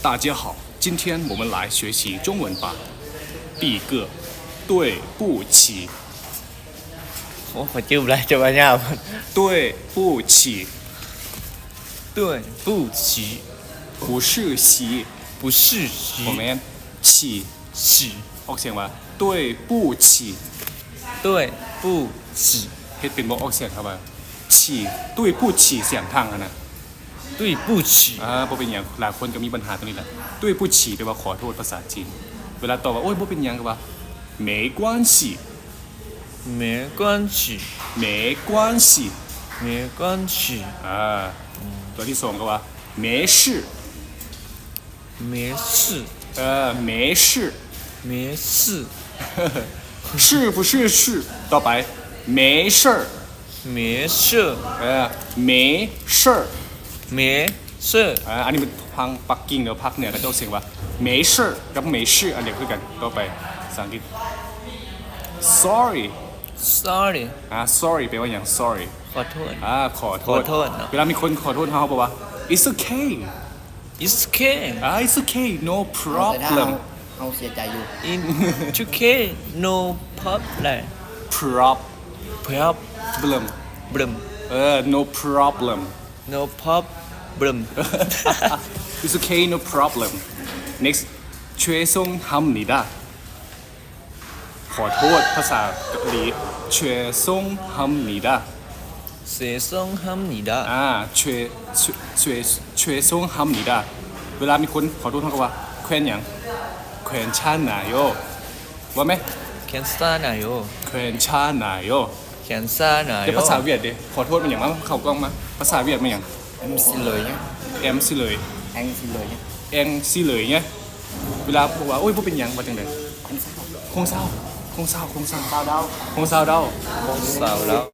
大家好，今天我们来学习中文吧。第一个，对不起。 ໂອ້ ຂ້ອຍຈື່ບໍ່ໄດ້ ຈະວ່າຍາວ. 对不起。对不起。不是洗。不是洗。 ບໍ່ແມ່ນ 起. 起. ອອກສຽງວ່າ 对不起。对不起。 ເຮັດເປັນບໍ່ອອກສຽງ ຄຳວ່າ 起 对不起 ສຽງທາງຫັ້ນນະ. 对不起. ອ່າ ບໍ່ເປັນຫຍັງ ຫຼາຍຄົນກໍມີບັນຫາຕົວນີ້ແຫຼະ. 对不起 ແປວ່າຂໍໂທດພາສາຈີນ. ເວລາຕອບວ່າ ໂອ້ຍ ບໍ່ເປັນຫຍັງ ກໍວ່າ 没关系。没关系。没关系。没关系。 ອ່າ ຕົວທີສອງກໍວ່າ 没事。 没事。 ເອີ 没事。 没事。 是不是 是 ຕໍ່ໄປ 没事儿。没事。 ເອີ 没事儿。 没事。 ອ່າ ອັນນີ້ເປັນທາງປັກກິ່ງ ຫຼືວ່າພາກເໜືອ ເຂົາເຈົ້າສຽງວ່າ 没事儿 ກັບ 没事 ອັນດຽວຄືກັນ. ຕໍ່ໄປ ພາສາອັງກິດ sorry。 sorry。 ອ່າ sorry ແປວ່າຫຍັງ? sorry ຂໍໂທດ. ອ່າ ຂໍໂທດ. ຂໍໂທດເນາະ. ເວລາມີຄົນຂໍໂທດເຮົາ ເຮົາບອກວ່າ it's okay. It's okay. ອ່າ it's okay, no problem. ເຮົາເສຍໃຈຢູ່. It's okay, no problem. prob prob blem blem. ເອີ no problem. no problem. It's okay, no problem. next. 죄송합니다. ຂໍໂທດ ພາສາເກົາຫຼີ 죄송합니다. 죄송합니다. ອ່າ 죄- 죄- 죄- 죄송합니다. ເວລາມີຄົນຂໍໂທດ ເຮົາກໍວ່າ 괜찮- 괜찮아요. ວ່າແມ? 괜찮아요. 괜찮아요. 괜찮아요. ແຕ່ພາສາຫວຽດເດ ຂໍໂທດແມ່ນຫຍັງ? ມາ ເຂົ້າກ້ອງມາ. ພາສາຫວຽດແມ່ນຫຍັງ? Em xin lỗi nhé. Em xin lỗi. Anh xin lỗi nhé. Anh xin lỗi nhé. ເວລາບອກວ່າ ໂອ້ຍ ບໍ່ເປັນຫຍັງ ວ່າຈັ່ງໃດ? Không sao. Không sao. Không sao. Không sao đâu. Không sao đâu. Không sao đâu.